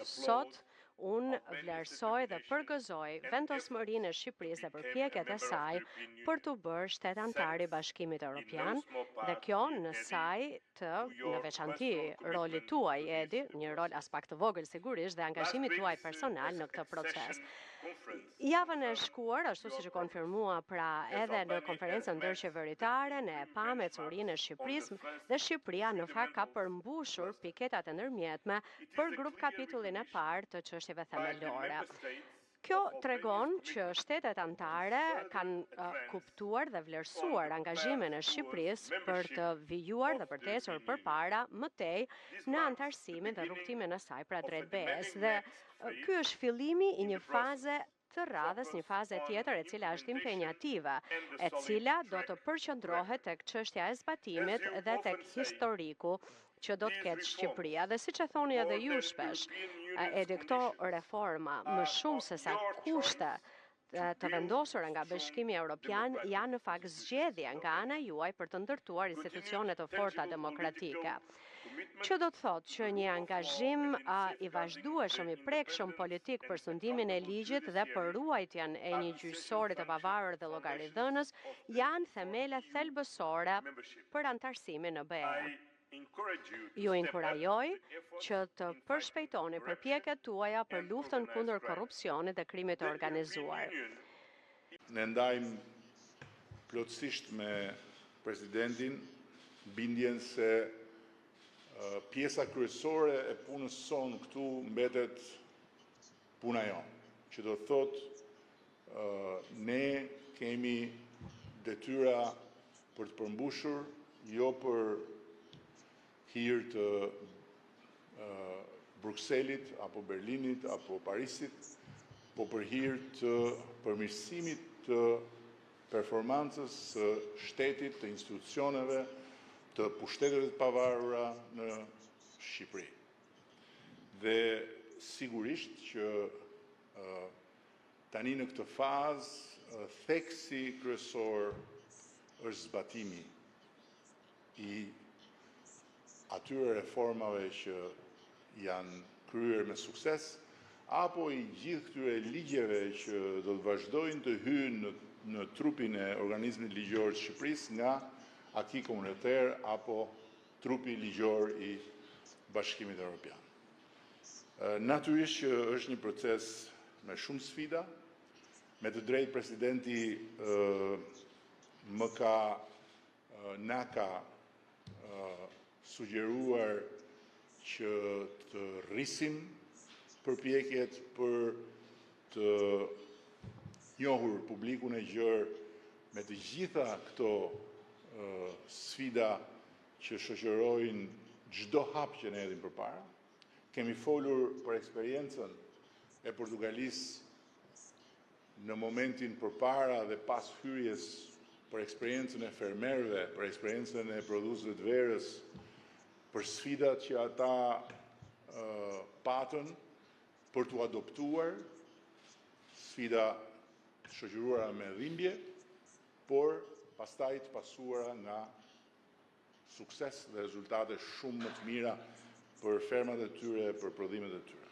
Sot, unë vlerësoj dhe përgëzoj vendosmërinë e Shqipërisë dhe përpjekjet e saj për t'u bërë shtet anëtar i Bashkimit Evropian dhe kjo në sajë të në veçanti rolit tuaj, Edi, një rol aspak të vogël sigurisht dhe angazhimit tuaj personal në këtë proces. Javën e shkuar, ashtu siç e konfirmua pra edhe në konferencën ndërqeveritare, ne e pamë ecurinë e Shqipërisë dhe Shqipëria në fakt ka përmbushur piketat e ndërmjetme për grup kapitullin e parë të çështjeve themelore. Kjo tregon që shtetet anëtare kanë kuptuar dhe vlerësuar angazhimin e Shqipërisë për të vijuar dhe për të ecur përpara më tej në anëtarësimin dhe rrugëtimin e saj pra drejt BE-s. Dhe ky është fillimi i një faze të radhës, një faze tjetër e cila është impenjative, e cila do të përqendrohet tek çështja e zbatimit dhe tek historiku që do të ketë Shqipëria. Dhe siç e thoni edhe ju shpesh, edhe këto reforma më shumë se sa kushte të vendosura nga Bashkimi Evropian janë në fakt zgjedhje nga ana juaj për të ndërtuar institucione të forta demokratike. Që do të thotë që një angazhim i vazhdueshëm i prekshëm politik për sundimin e ligjit dhe për ruajtjen e një gjyqësori të pavarur dhe llogaridhënës janë themele thelbësore për anëtarësimin në BE. Ju inkurajoj që të përshpejtoni përpjekjet tuaja për luftën kundër korrupsionit dhe krimit të organizuar. Ne ndajmë plotësisht me presidentin bindjen se pjesa kryesore e punës sonë këtu mbetet puna jonë, që do të thotë ne kemi detyra për të përmbushur, jo për hir të Brukselit apo Berlinit apo Parisit, po për hir të përmirësimit të performancës së shtetit, të institucioneve, të pushteteve të pavarura në Shqipëri. Dhe sigurisht që tani në këtë fazë theksi kryesor është zbatimi i atyre reformave që janë kryer me sukses, apo i gjithë këtyre ligjeve që do të vazhdojnë të hyjnë në, në trupin e organizmit ligjor të Shqipërisë nga acquis communautaire apo trupi ligjor i Bashkimit Evropian. Natyrisht që është një proces me shumë sfida, me të drejtë presidenti më ka na ka sugjeruar që të rrisim përpjekjet për të njohur publikun e gjerë me të gjitha këto sfida që shoqërojnë çdo hap që ne hedhim përpara. Kemi folur për eksperiencën e Portugalisë në momentin përpara dhe pas hyrjes, për eksperiencën e fermerëve, për eksperiencën e prodhuesve të verës, për sfidat që ata patën për t'u adoptuar, sfida të shoqëruara me dhimbje, por pastaj të pasuara nga sukses dhe rezultate shumë më të mira për fermat e tyre, për prodhimet e tyre.